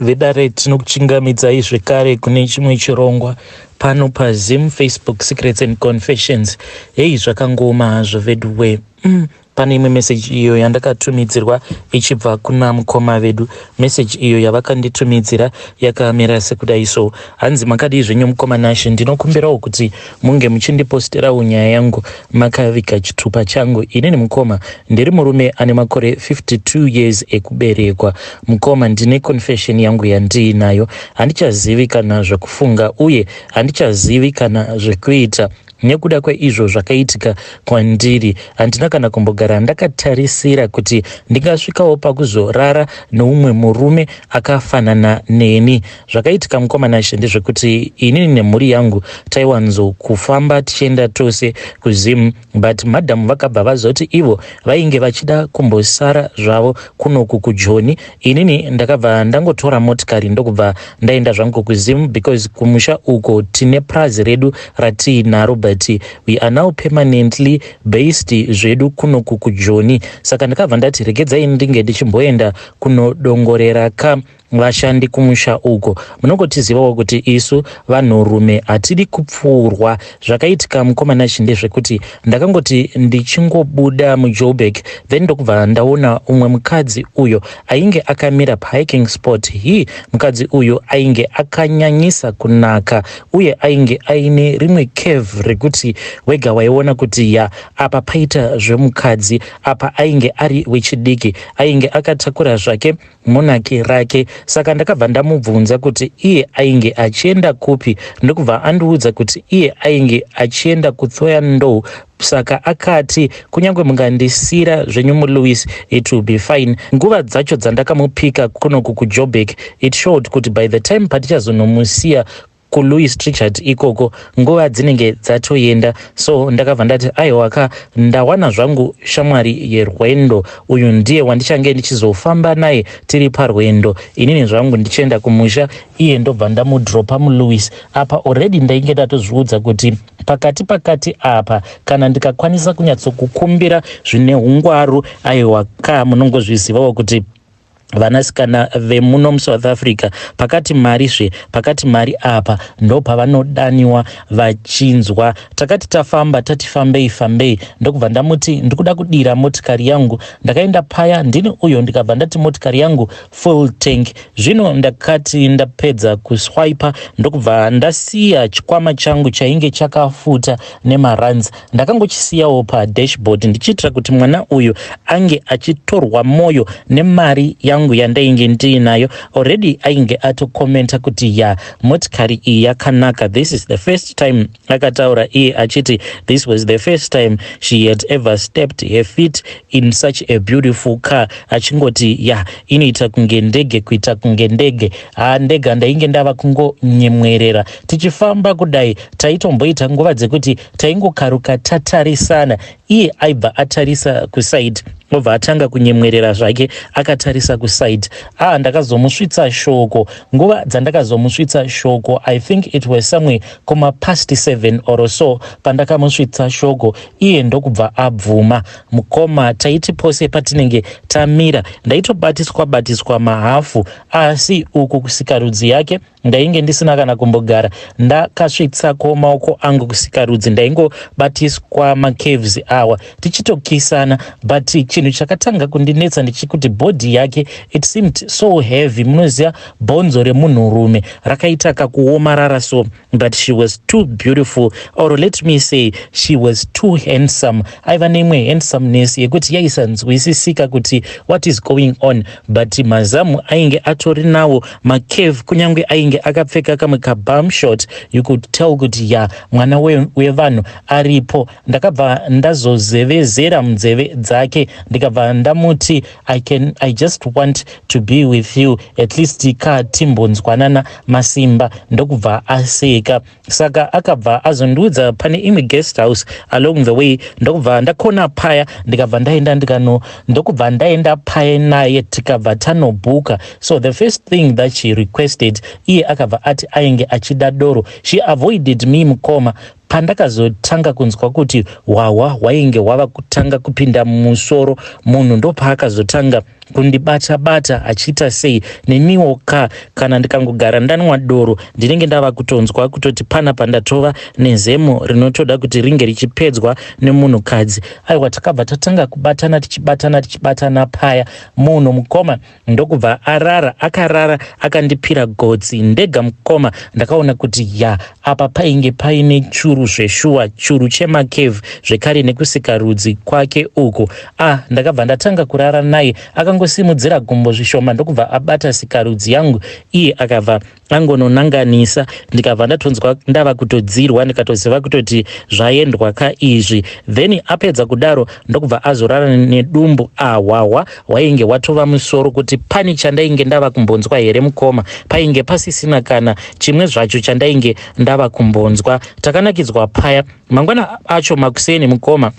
Vedare tinokuchingamidzai zvekare kune chimwe chirongwa pano paZim Facebook Secrets and Confessions. Hei zvakangooma hazvo veduwe. Pane imwe message iyo yandakatumidzirwa ichibva kuna mukoma vedu. Message iyo yavakanditumidzira yakamira sekudai so. Hanzi makadii zvenyu mukoma Nashe, ndinokumbirawo kuti munge muchindiposterawo nyaya yangu makaviga chitupa changu. Inini mukoma ndiri murume ane makore 52 years ekuberekwa. Mukoma ndine confession yangu yandiinayo, handichazivi kana zvekufunga uye handichazivi kana zvekuita nekuda kweizvo zvakaitika kwandiri. Handina kana kumbogara ndakatarisira kuti ndingasvikawo pakuzorara neumwe murume akafanana neni. Zvakaitika mukoma Nashe ndezvekuti inini nemhuri yangu taiwanzo kufamba tichienda tose kuZim, but madam vakabva vazoti ivo vainge vachida kumbosara zvavo kunoku kuJoni. Inini ndakabva ndangotora motikari ndokubva ndaenda zvangu kuZim, because kumusha uko tine prazi redu ratiinaro, but we are now permanently based zvedu kunoku kuJoni. Saka ndakabva ndati regedzai ndinge ndichimboenda kunodongorera ka vashandi kumusha uko. Munongotizivawo kuti isu vanhurume hatidi kupfuurwa. Zvakaitika mukoma Nashe ndezvekuti ndakangoti ndichingobuda muJoburg, then ndokubva ndaona umwe mukadzi uyo ainge akamira pahiking spot. Hi, mukadzi uyu ainge akanyanyisa kunaka uye ainge aine rimwe curve rekuti wega waiona kuti ya, apa paita zvemukadzi apa. Ainge ari wechidiki, ainge akatakura zvake monaki rake. Saka ndakabva ndamubvunza kuti iye ainge achienda kupi, ndokubva andiudza kuti iye ainge achienda kuThohoyandou. Saka akati kunyange mungandisira zvenyu muLouis, it will be fine. Nguva dzacho dzandakamupika kunoku kuJoburg, it showed kuti by the time patichazonomusiya kuLouis Trichardt ikoko, nguva dzinenge dzatoenda. So ndakabva ndati aiwaka, ndawana zvangu shamwari yerwendo. Uyu ndiye wandichange ndichizofamba naye tiri parwendo, inini zvangu ndichienda kumusha, iye ndobva ndamudropa muLouis. Apa already ndainge ndatozviudza kuti pakati pakati apa, kana ndikakwanisa kunyatsokukumbira zvine ungwaru, aiwa ka, munongozvizivawo kuti vanasikana vemuno muSouth Africa, pakati marizve pakati mari apa ndo pavanodaniwa vachinzwa. Takati tafamba, tati fambei fambei, ndokubva ndamuti ndikuda kudira motikari yangu. Ndakaenda paya ndini uyo, ndikabva ndati motikari yangu full tank. Zvino ndakati ndapedza kuswipa, ndokubva ndasiya chikwama changu chainge chakafuta nemarands. Ndakangochisiyawo padashboard ndichiitira kuti mwana uyu ange achitorwa mwoyo nemari yangu yandainge ndiinayo. Already ainge atokomenta kuti ya, motikari iyi yakanaka. This is the first time akataura iye achiti this was the first time she had ever stepped her feet in such a beautiful car, achingoti ya, inoita kunge ndege, kuita kunge ndege. Ha, ndega ndainge ndava kungonyemwerera. Tichifamba kudai, taitomboita nguva dzekuti taingokaruka tatarisana. Iye aibva atarisa kuside, obva atanga kunyemwerera zvake akatarisa kuside. Ah, ndakazomusvitsa shoko. Nguva dzandakazomusvitsa shoko, I think it was somewhere kuma past 7 or so pandakamusvitsa shoko, iye ndokubva abvuma. Mukoma, taiti pose patinenge tamira ndaitobatiswa batiswa mahafu, asi uku kusikarudzi yake ndainge ndisina kana kumbogara ndakasvitsako maoko angu kusikarudzi. Ndaingobatiswa macurves awa tichitokisana. But chinhu chakatanga kundinetsa ndechekuti body yake, it seemed so heavy. Munoziva bhonzo remunhurume rakaita kakuomarara so, but she was too beautiful, or let me say she was too handsome. Aiva neimwe handsomeness yekuti yaisanzwisisika kuti what is going on, but mazamu ainge atori nawo macurve. Kunyange ainge akapfeka kamwe kabum short, you could tell kuti ya, mwana wevanhu aripo. Ndakabva ndazozevezera munzeve dzake, ndikabva ndamuti I just want to be with you, at least ka timbonzwanana masimba. Ndokubva aseka. Saka akabva azondiudza pane imwe guest house along the way, ndokubva ndakona paya, ndikabva ndaenda ndikano, ndokubva ndaenda paya naye, tikabva tanobhuka. So the first thing that she requested, iye akabva ati ainge achida doro. She avoided me, mukoma. Pandakazotanga kunzwa kuti hwahwa hwainge hwava kutanga kupinda mumusoro munhu, ndopaakazotanga Kundibata bata achiita sei neniwo ka, kana ndikangogara ndanwa doro ndinenge ndava kutonzwa kutoti panapa ndatova nezemo rinotoda kuti ringe richipedzwa nemunhukadzi. Aiwa, takabva tatanga kubatana, tichibatana, tichibatana paya. Munhu mukoma ndokubva arara, akarara akandipira gotsi ndega. Mukoma, ndakaona kuti ya, apa painge paine churu zveshuwa, churu chemacurve zvekare nekusikarudzi kwake uku. Ah, ndakabva ndatanga kurara naye. Akangosimudzira gumbo zvishoma, ndokubva abata sikarudzi yangu. Iye akabva angononanganisa, ndikabva ndatonzwa ndava kutodzirwa, ndikatoziva kutoti zvaendwa ka izvi. Then apedza kudaro, ndokubva azorara nedumbu. Ahwahwa wainge watova musoro kuti pane chandainge ndava kumbonzwa here mukoma? Painge pasisina kana chimwe zvacho chandainge ndava kumbonzwa. Takanakidzwa paya. Mangwana acho makuseni, mukoma,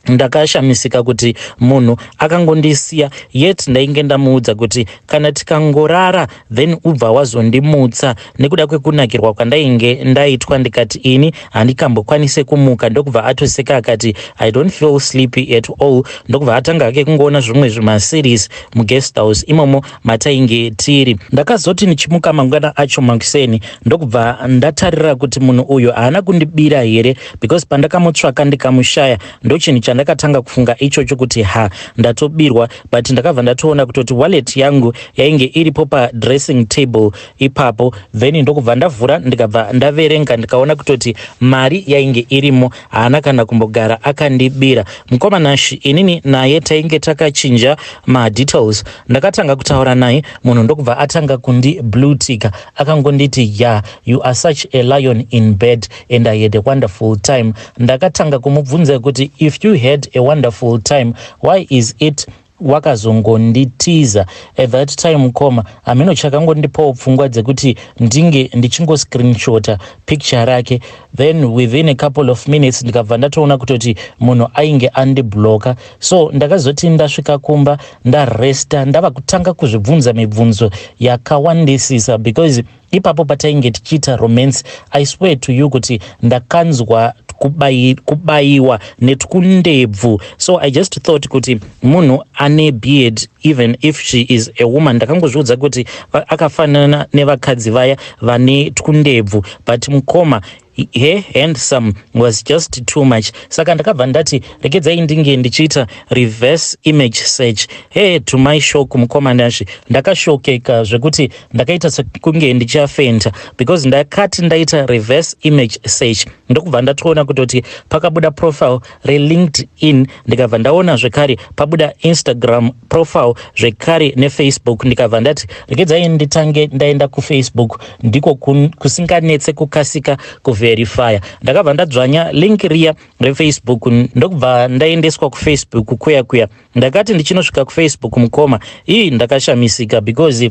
ndakashamisika kuti munhu akangondisiya, yet ndainge ndamuudza kuti kana tikangorara then ubva wazondimutsa. Nekuda kwekunakirwa kwandainge ndaitwa, ndikati ini handikambokwanise kumuka. Ndokubva atoseka akati, "I don't feel sleepy at all." Ndokubva atanga hake kungoona zvimwe zvimaseries muguest house imomo matainge tiri. Ndakazoti ndichimuka mangwana acho makuseni, ndokubva ndatarira kuti munhu uyu haana kundibira here, because pandakamutsvaka ndikamushaya, ndochinhu chandakatanga kufunga ichocho kuti ha, ndatobirwa. But ndakabva ndatoona kutoti wallet yangu yainge iripo padressing table ipapo. Then ndokubva ndavhura, ndikabva ndaverenga, ndikaona kutoti mari yainge irimo. Haana kana kumbogara akandibira. Mukoma Nashi, inini naye tainge takachinja madetails. Ndakatanga kutaura naye, munhu ndokubva atanga kundibluetika. Akangonditi, "Ya, you are such a lion in bed and I had a wonderful time." Ndakatanga kumubvunza kuti, "If you had a wonderful time, why is it wakazongonditiza?" At that time, mukoma, hameno chakangondipawo pfungwa dzekuti ndinge ndichingoscreenshota picture rake. Then within a couple of minutes ndikabva ndatoona kutoti munhu ainge andibloka. So ndakazoti ndasvika kumba, ndaresta, ndava kutanga kuzvibvunza mibvunzo yakawandisisa, because ipapo patainge tichiita romance, I swear to you kuti ndakanzwa kubayiwa netwundebvu. So I just thought kuti munhu ane beard, even if she is a woman, ndakangozviudza kuti akafanana nevakadzi vaya vane twundebvu. But mukoma, her handsome was just too much. Saka ndakabva ndati regedzai ndinge ndichiita reverse image search. Hey, to my shock, mukoma Nashi, ndakashokeka zvekuti ndakaita sekunge ndichafenta, because ndakati ndaita reverse image search, ndokubva ndatoona kutoti pakabuda profile reLinkedIn. Ndikabva ndaona zvekare pabuda Instagram profile zvekare neFacebook. Ndikabva ndati regedzai nditange ndaenda kuFacebook, ndiko kusinganetse kukasika kuverifya. Ndakabva ndadzvanya link riya reFacebook, ndokubva ndaendeswa kuFacebook kuya kuya. Ndakati ndichinosvika kuFacebook, mukoma, ii, ndakashamisika, because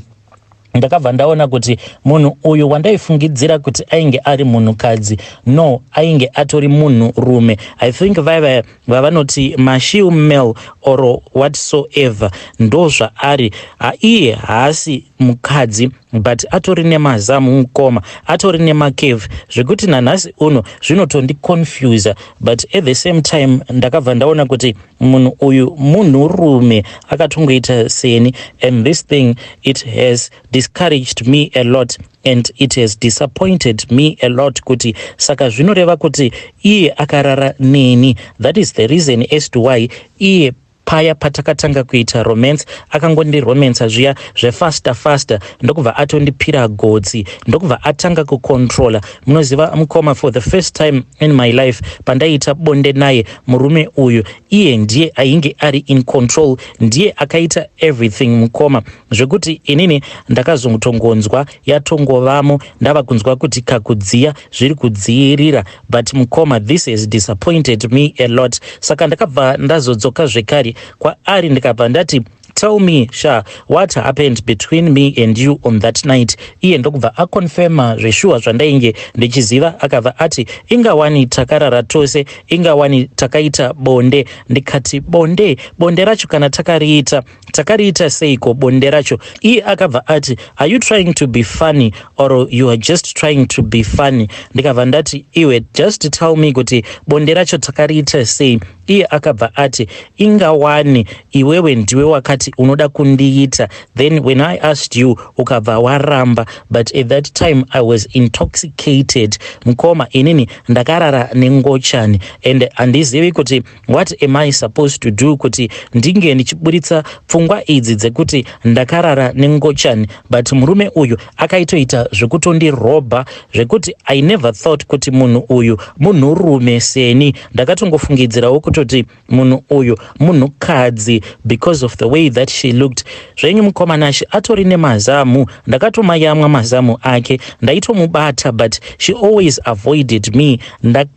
ndakabva ndaona kuti munhu uyu wandaifungidzira kuti ainge ari munhukadzi, no, ainge atori munhurume. I think vaiva vavanoti mashemale or whatsoever, ndo zvaari. Iye haasi mukadzi, but atori nemazamu, mukoma, atori nemacurve, zvekuti nanhasi uno zvinotondiconfusa. But at the same time ndakabva ndaona kuti munhu uyu munhurume akatongoita seni, and this thing, it has discouraged me a lot and it has disappointed me a lot, kuti saka zvinoreva kuti iye akarara neni. That is the reason as to why iye paya patakatanga kuita romance, akangondiromansa zviya zvefaster faster, ndokubva atondipira gotsi, ndokubva atanga kucontrola. Munoziva mukoma, for the first time in my life, pandaiita bonde naye murume uyu, iye ndiye ainge ari in control, ndiye akaita everything, mukoma, zvekuti inini ndakazotongonzwa yatongovamo, ndava kunzwa kuti kakudziya zviri kudziyirira. But mukoma, this has disappointed me a lot. Saka ndakabva ndazodzoka zvekare kwaari, ndikabva ndati, "Tell me sha, what happened between me and you on that night?" Iye ndokubva aconfirma zveshuwa zvandainge ndichiziva. Akabva ati, "Ingawani takarara tose, ingawani takaita bonde." Ndikati, "Bonde? Bonde racho kana takariita, takariita seiko bonde racho?" Iye akabva ati, "Are you trying to be funny or you are just trying to be funny?" Ndikabva ndati, "Iwe, just tell me kuti bonde racho takariita sei." Iye akabva ati, Inga wani iwewe ndiwe wakati unoda kundiita, then when I asked you ukabva waramba, but at that time I was intoxicated. Mukoma, inini ndakarara nengochani and handizivi kuti what am I supposed to do kuti ndinge ndichiburitsa pfungwa idzi dzekuti ndakarara nengochani, but murume uyu akaitoita zvekutondirobha zvekuti I never thought kuti munhu uyu munhurume seni. Ndakatongofungidzirawo kutoti munhu uyu munhukadzi because of the way that she looked. Zvenyu mukoma Nashe, atori nemazamu, ndakatomayamwa mazamu ake, ndaitomubata, but she always avoided me.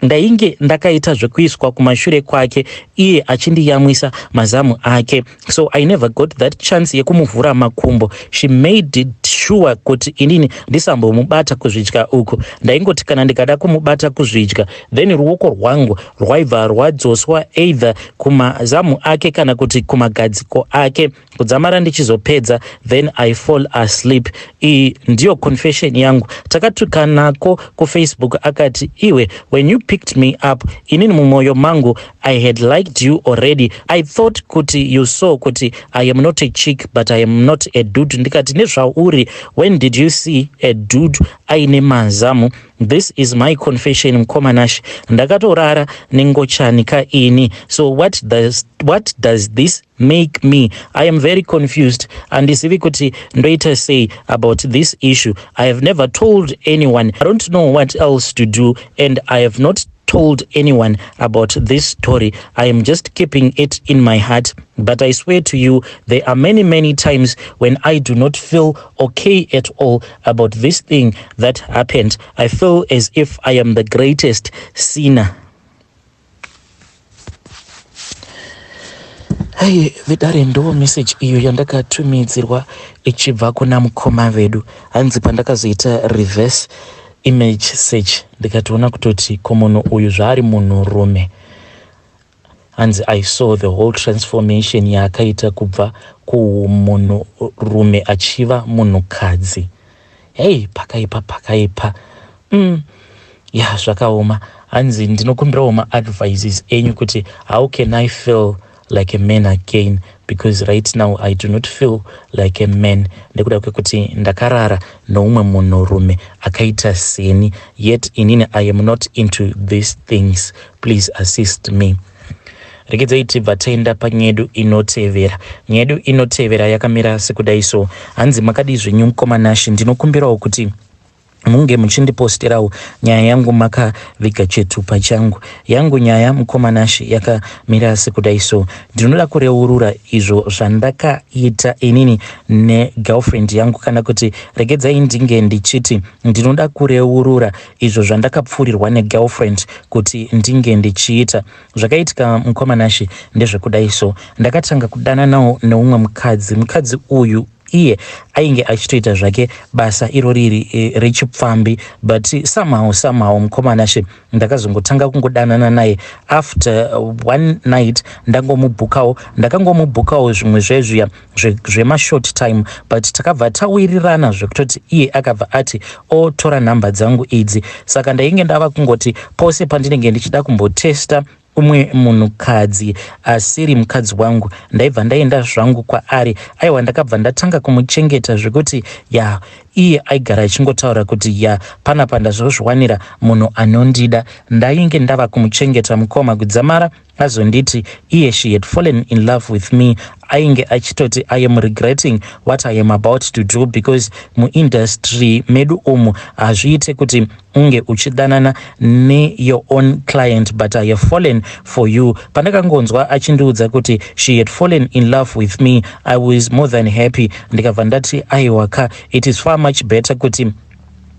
Ndainge ndakaita zvekuiswa kumashure kwake iye achindiyamwisa mazamu ake, so I never got that chance yekumuvhura makumbo. She made it sure kuti inini ndisambomubata kuzvidya uku. Ndaingoti kana ndikada kumubata kuzvidya, then ruoko rwangu rwaibva rwadzoswa either kumazamu ake kana kuti kumagadziko ake, kudzamara ndichizopedza, then I fall asleep. Iyi ndiyo confession yangu. Takatukanako kuFacebook. Akati, "Iwe, when you picked me up, inini mumwoyo mangu I had liked you already. I thought kuti you saw kuti I am not a chick, but I am not a dude." Ndikati, "Nezvauri, when did you see a dude aine mazamu?" This is my confession, mukoma Nashe. Ndakatorara nengochani kaini, so what does this make me? I am very confused. Handizivi kuti ndoita sei about this issue. I have never told anyone. I don't know what else to do, and I have not told anyone about this story. I am just keeping it in my heart, but I swear to you, there are many, many times when I do not feel okay at all about this thing that happened. I feel as if I am the greatest sinner. Hai vedare, ndo message iyo yandakatumidzirwa ichibva kuna mukoma vedu. Hanzi pandakazoita reverse image search, ndikatoona kutoti ko munhu uyu zvaari munhurume. Hanzi I saw the whole transformation yaakaita kubva kumunhurume achiva munhukadzi. Hei, pakaipa, pakaipa. Ya, zvakaoma. Hanzi ndinokumbirawo maadvices enyu kuti how can I feel like a man again, because right now I do not feel like a man nekuda kwekuti ndakarara noumwe munhurume akaita seni, yet inini I am not into these things. Please assist me. Regedzai tibva taenda panyedu inotevera. Nyedu inotevera yakamira sekudai so. Hanzi, "Makadii zvenyu mukoma Nashe? Ndinokumbirawo kuti munge muchindiposterawo nyaya yangu makaviga chitupa changu. Yangu nyaya, mukoma Nashe, yakamira sekudai so. Ndinoda kureurura izvo zvandakaita inini negirlfriend yangu, kana kuti regedzai ndinge ndichiti ndinoda kureurura izvo zvandakapfuurirwa negirlfriend kuti ndinge ndichiita. Zvakaitika, mukoma Nashe, ndezvekudai so. Ndakatanga kudananawo neumwe mukadzi. Mukadzi uyu iye ainge achitoita zvake basa iro riri rechipfambi, but somehow, somehow, mukoma Nashe, ndakazongotanga kungodanana naye after one night ndangomubhukawo. Ndakangomubhukawo zvimwe zvezviya zvemashort time, but takabva tawirirana zvekutoti iye akabva ati otora nhamba dzangu idzi. Saka ndainge ndava kungoti pose pandinenge ndichida kumbotesta umwe munhukadzi asiri mukadzi wangu, ndaibva ndaenda zvangu kwaari. Aiwa, ndakabva ndatanga kumuchengeta zvekuti ya, iye aigara achingotaura kuti ya, panapa ndazozviwanira munhu anondida. Ndainge ndava kumuchengeta, mukoma, kudzamara azonditi iye she had fallen in love with me. Ainge achitoti, 'I am regretting what I am about to do, because muindustry medu umu hazviite kuti unge uchidanana neyour own client, but I have fallen for you.' Pandakangonzwa achindiudza kuti she had fallen in love with me, I was more than happy. Ndikabva ndati, aiwa ka, it is far much better kuti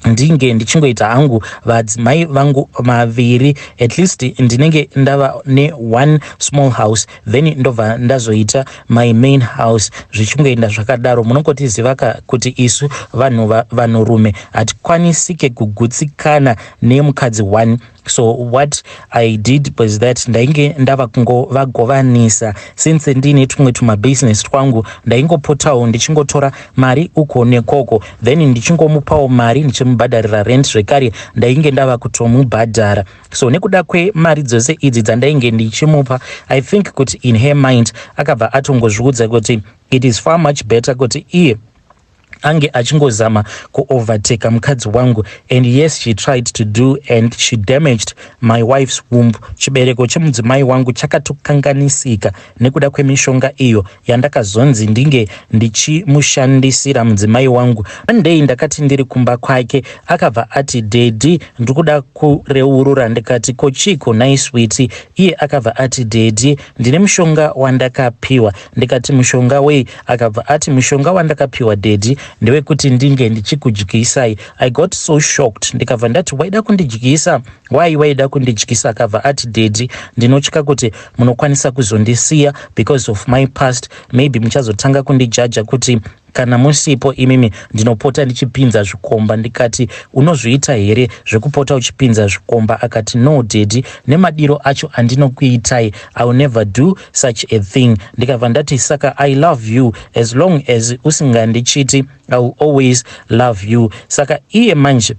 ndinge ndichingoita hangu vadzimai vangu maviri. At least ndinenge ndava neone small house, then ndobva ndazoita my main house, zvichingoenda zvakadaro. Munongotiziva ka kuti isu vanhu vanhurume hatikwanisike kugutsikana nemukadzi one. So what I did was that ndainge ndava kungovagovanisa. Since ndiine tumwe tumabusiness twangu, ndaingopotawo ndichingotora mari uko nekoko, then ndichingomupawo mari, ndichimubhadharira rent zvekare. Ndainge ndava kutomubhadhara. So nekuda kwemari dzose idzi dzandainge ndichimupa, I think kuti in her mind akabva atongozviudza kuti it is far much better kuti iye ange achingozama kuovertaka mukadzi wangu. And yes, she tried to do and she damaged my wife's womb. Chibereko chemudzimai wangu chakatokanganisika nekuda kwemishonga iyo yandakazonzi ndinge ndichimushandisira mudzimai wangu. One day ndakati ndiri kumba kwake, akabva ati, "Daddy, ndiri kuda kureurura." Ndikati, "Ko chiko nhai, sweetie?" Iye akabva ati, "Daddy, ndine mushonga wandakapiwa." Ndikati, "Mushonga wei?" Akabva ati, "Mushonga wandakapiwa, daddy, ndewekuti ndinge ndichikudyisai." I got so shocked. Ndikabva ndati, "Waida kundidyisa? Wai waida kundidyisa?" Akabva ati, "Daddy, ndinotya kuti munokwanisa kuzondisiya because of my past. Maybe muchazotanga kundijaja kuti kana musipo imimi ndinopota ndichipinza zvikomba." Ndikati, "Unozviita here zvekupota uchipinza zvikomba?" Akati, "No, daddy, nemadiro acho andinokuitai, I will never do such a thing." Ndikabva ndati, "Saka I love you. As long as usingandichiti, I will always love you." Saka iye manje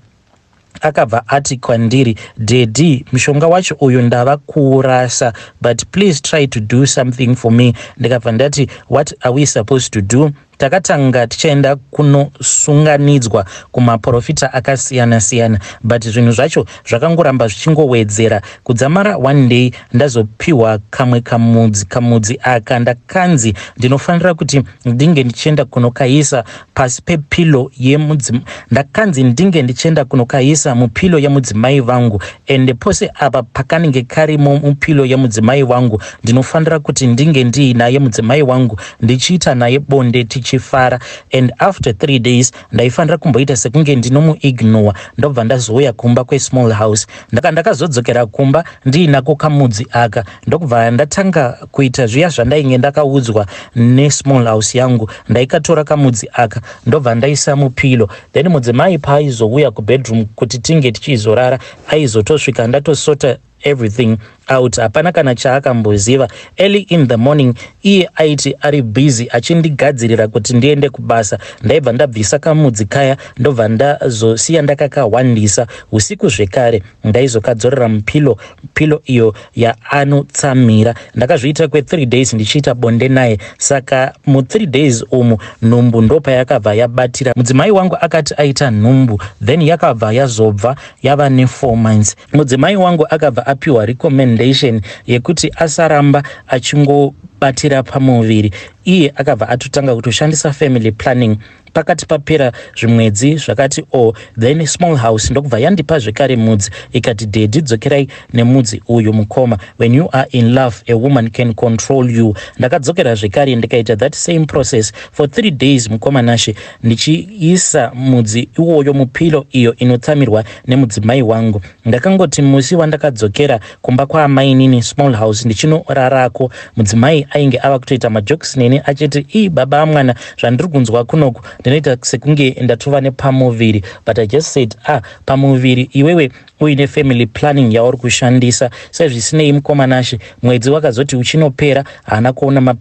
akabva ati kwandiri, "Daddy, mushonga wacho uyu ndava kuurasa, but please try to do something for me." Ndikabva ndati, "What are we supposed to do?" Takatanga tichaenda kunosunganidzwa kumaprofita akasiyana-siyana, but zvinhu zvacho zvakangoramba zvichingowedzera kudzamara one day ndazopiwa kamwe kamudzi. Kamudzi aka ndakanzi ndinofanira kuti ndinge ndichienda kunokaisa pasi pepillow yemudzimai. Ndakanzi ndinge ndichienda kunokaisa mupillow yemudzimai vangu, ende pose apa pakanenge karimo mupillow yemudzimai wangu, ndinofanira kuti ndinge ndiinaye mudzimai wangu, ndichiita naye bonde, tichifara. And after 3 days ndaifanira kumboita sekunge ndinomuignore, ndobva ndazouya kumba kwesmall house. Ndakazodzokera kumba ndiinako kamudzi aka, ndokubva ndatanga kuita zviya zvandainge ndakaudzwa nesmall house yangu. Ndaikatora kamudzi aka, ndobva ndaisa mupillow. Then mudzimai paaizouya kubedroom kuti tinge tichizorara, aizotosvika ndatosota everything out. Hapana kana chaakamboziva. Early in the morning, iye aiti ari busy achindigadzirira kuti ndiende kubasa, ndaibva ndabvisa kamudzi kaya, ndobva ndazosiya ndakakahwandisa. Usiku zvekare ndaizokadzorera mupillow, pillow iyo yaanotsamira. Ndakazviita kwe3 days ndichiita bonde naye. Saka mu3 days umu nhumbu ndopayakabva yabatira. Mudzimai wangu akati aita nhumbu, then yakabva yazobva yava ne4 months. Mudzimai wangu akabva apiwa recommendation yekuti asaramba achingobatira pamuviri. Iye akabva atotanga kutoshandisa family planning. Pakati papera zvimwedzi zvakati o oh, then small house ndokubva yandipa zvekare mudzi, ikati, "Daddy, dzokerai nemudzi uyu mukoma. When you are in love, a woman can control you." Ndakadzokera zvekare, ndikaita that same process for 3 days, mukoma Nashe, ndichiisa mudzi iwoyo mupillow iyo inotsamirwa nemudzimai wangu. Ndakangoti musi wandakadzokera kumba kwaamainini small house ndichinorarako, mudzimai ainge ava kutoita majokes neni achiti, "Ii, baba amwana, zvandiri kunzwa kunoku, ndinoita sekunge ndatova nepamuviri." But I just said, "Ah, pamuviri iwewe uine family planning yauri kushandisa." Sezvisinei, mukoma Nashe, mwedzi wakazoti uchinopera, haana kuona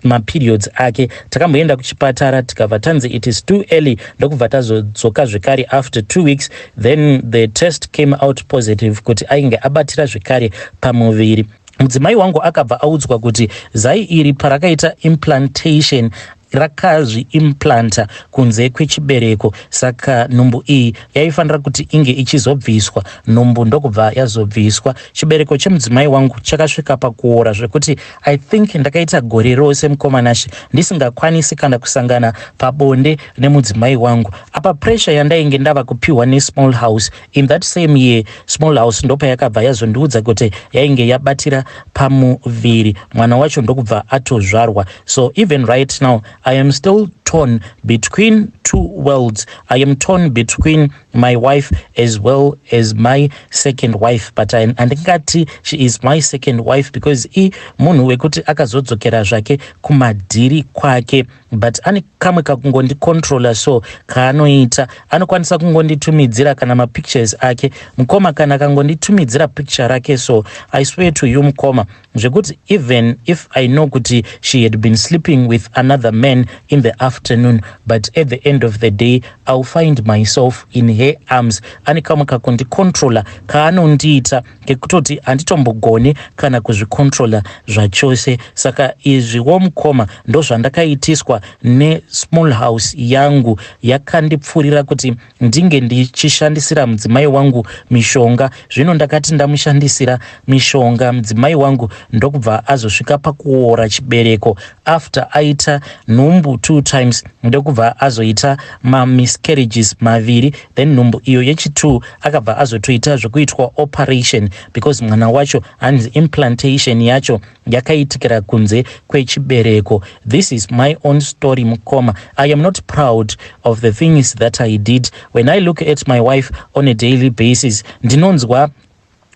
maperiods ake. Takamboenda kuchipatara, tikabva tanzi it is too early, ndokubva tazodzoka zvekare after 2 weeks. Then the test came out positive kuti ainge abatira zvekare pamuviri. Mudzimai wangu akabva audzwa kuti zai iri parakaita implantation, rakazviimplanta kunze kwechibereko, saka nhumbu iyi yaifanira kuti inge ichizobviswa. Nhumbu ndokubva yazobviswa. Chibereko chemudzimai wangu chakasvika pakuora zvekuti I think ndakaita gore rose, mukoma Nashe, ndisingakwanisi kana kusangana pabonde nemudzimai wangu. Apa pressure yandainge ndava kupiwa nesmall house. In that same year, small house ndopayakabva yazondiudza kuti yainge yabatira pamuviri, mwana wacho ndokubva atozvarwa. So even right now I am still torn between two worlds. I am torn between My wife as well as my second wife, but handingati she is my second wife because i munhu wekuti akazodzokera zvake kumadhiri kwake, but ane kamwe kakungondicontrola so kaanoita. Anokwanisa kungonditumidzira kana mapictures ake, mukoma. Kana akangonditumidzira picture rake so, I swear to you, mukoma, zvekuti even if I know kuti she had been sleeping with another man in the afternoon, but at the end of the day I will find myself in her arms. Ane kamwe kakundicontrola kaanondiita kekutoti handitombogoni kana kuzvicontrola zvachose. Saka izviwo, mukoma, ndo zvandakaitiswa nesmall house yangu. Yakandipfuurira kuti ndinge ndichishandisira mudzimai wangu mishonga. Zvino ndakati ndamushandisira mishonga, mudzimai wangu ndokubva azosvika pakuora chibereko after aita nhumbu two times, ndokubva azoita mamiscarriages maviri. Then nhumbu iyo yechi2 akabva azotoita zvekuitwa operation because mwana wacho, hanzi implantation yacho yakaitikira kunze kwechibereko. This is my own story, mukoma. I am not proud of the things that I did. When I look at my wife on a daily basis, ndinonzwa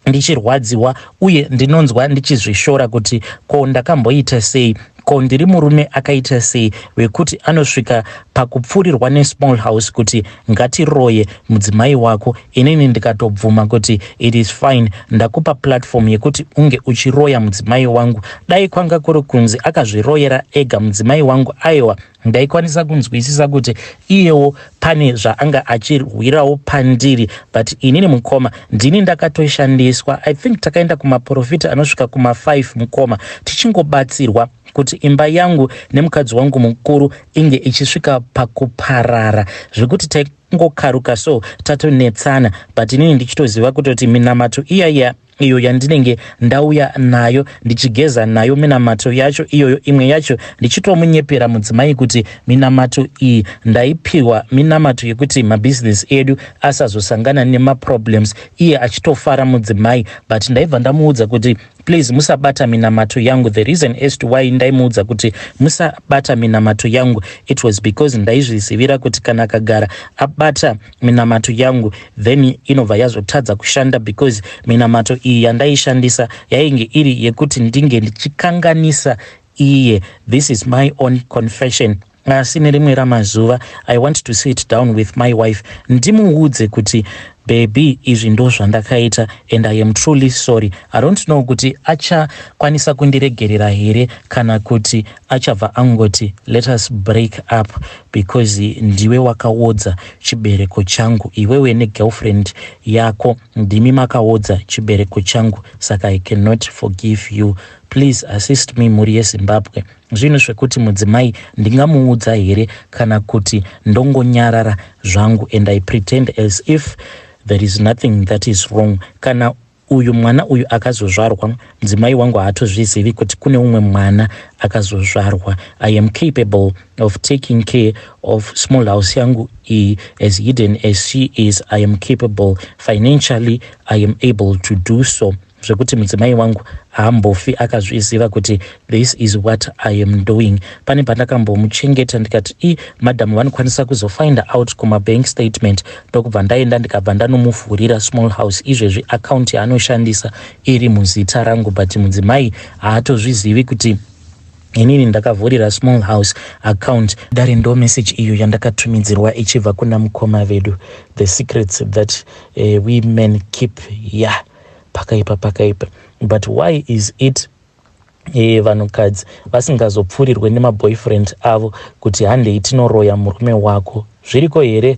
ndichirwadziwa uye ndinonzwa ndichizvishora kuti ko ndakamboita sei, ko ndiri murume akaita sei wekuti anosvika pakupfuurirwa nesmall house kuti ngatiroye mudzimai wako, inini ndikatobvuma kuti it is fine, ndakupa platform yekuti unge uchiroya mudzimai wangu. Dai kwanga kuri kunzi akazviroyera ega mudzimai wangu, aiwa, ndaikwanisa kunzwisisa kuti iyewo pane zvaanga achirwirawo pandiri, but inini, mukoma, ndini ndakatoshandiswa. I think takaenda kumaprofita anosvika kuma5, mukoma, tichingobatsirwa kuti imba yangu nemukadzi wangu mukuru inge ichisvika pakuparara, zvekuti taingokaruka so tatonetsana, but inini ndichitoziva kutoti minamato iya iyo yandinenge ndauya nayo, ndichigeza nayo minamato yacho iyoyo, imwe yacho ndichitomunyepera mudzimai kuti minamato iyi ndaipiwa minamato yekuti mabhizinesi edu asazosangana nemaproblems, iye achitofara mudzimai, but ndaibva ndamuudza kuti please musabata minamato yangu. The reason as to why ndaimuudza kuti musabata minamato yangu, it was because ndaizvizivira kuti kana akagara abata minamato yangu, then inobva yazotadza kushanda, because minamato iyi yandaishandisa yainge iri yekuti ndinge ndichikanganisa iye. This is my own confession, asi nerimwe ramazuva I want to sit down with my wife, ndimuudze kuti baby, izvi ndo zvandakaita and I am truly sorry. I don't know kuti achakwanisa kundiregerera here kana kuti achabva angoti let us break up because ndiwe wakaodza chibereko changu, iwewe negirlfriend yako ndimi makaodza chibereko changu, saka I cannot forgive you. Please assist me, mhuri yeZimbabwe. Zvinhu zvekuti mudzimai ndingamuudza here kana kuti ndongonyarara zvangu and I pretend as if there is nothing that is wrong? Kana uyu mwana uyu akazozvarwa, mudzimai wangu haatozvizivi kuti kune umwe mwana akazozvarwa. I am capable of taking care of small house yangu iyi. As hidden as she is, I am capable financially, I am able to do so, zvekuti mudzimai wangu haambofi akazviziva kuti this is what I am doing. Pane pandakambomuchengeta, ndikati i madhamu vanokwanisa kuzofind out kumabank statement, ndokubva ndaenda, ndikabva ndanomuvhurira small house. Izvezvi akaunti yaanoshandisa iri muzita rangu, but mudzimai haatozvizivi kuti inini ndakavhurira small house account. Dare, ndo message iyo yandakatumidzirwa ichibva kuna mukoma vedu. The secrets that we men keep, yeah, pakaipa, pakaipa. But why is it vanhukadzi vasingazopfuurirwe nemaboyfriend avo kuti handei tinoroya murume wako? Zviriko here?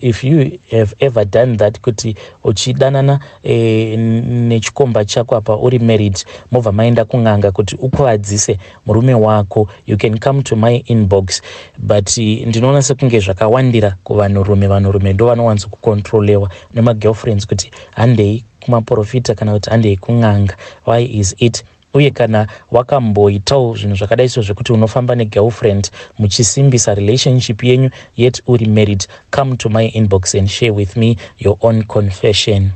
If you have ever done that, kuti uchidanana nechikomba chako apa uri married, mobva maenda kun'anga kuti ukuvadzise murume wako, you can come to my inbox. But ndinoona sekunge zvakawandira kuvanhurume. Vanhurume ndo vanowanza kucontrolewa nemagirlfriends kuti handei kumaprofita kana kuti handei kun'anga. Why is it? Uye kana wakamboitawo zvinhu zvakadai so, zvekuti unofamba negirlfriend muchisimbisa relationship yenyu yet uri married, come to my inbox and share with me your own confession.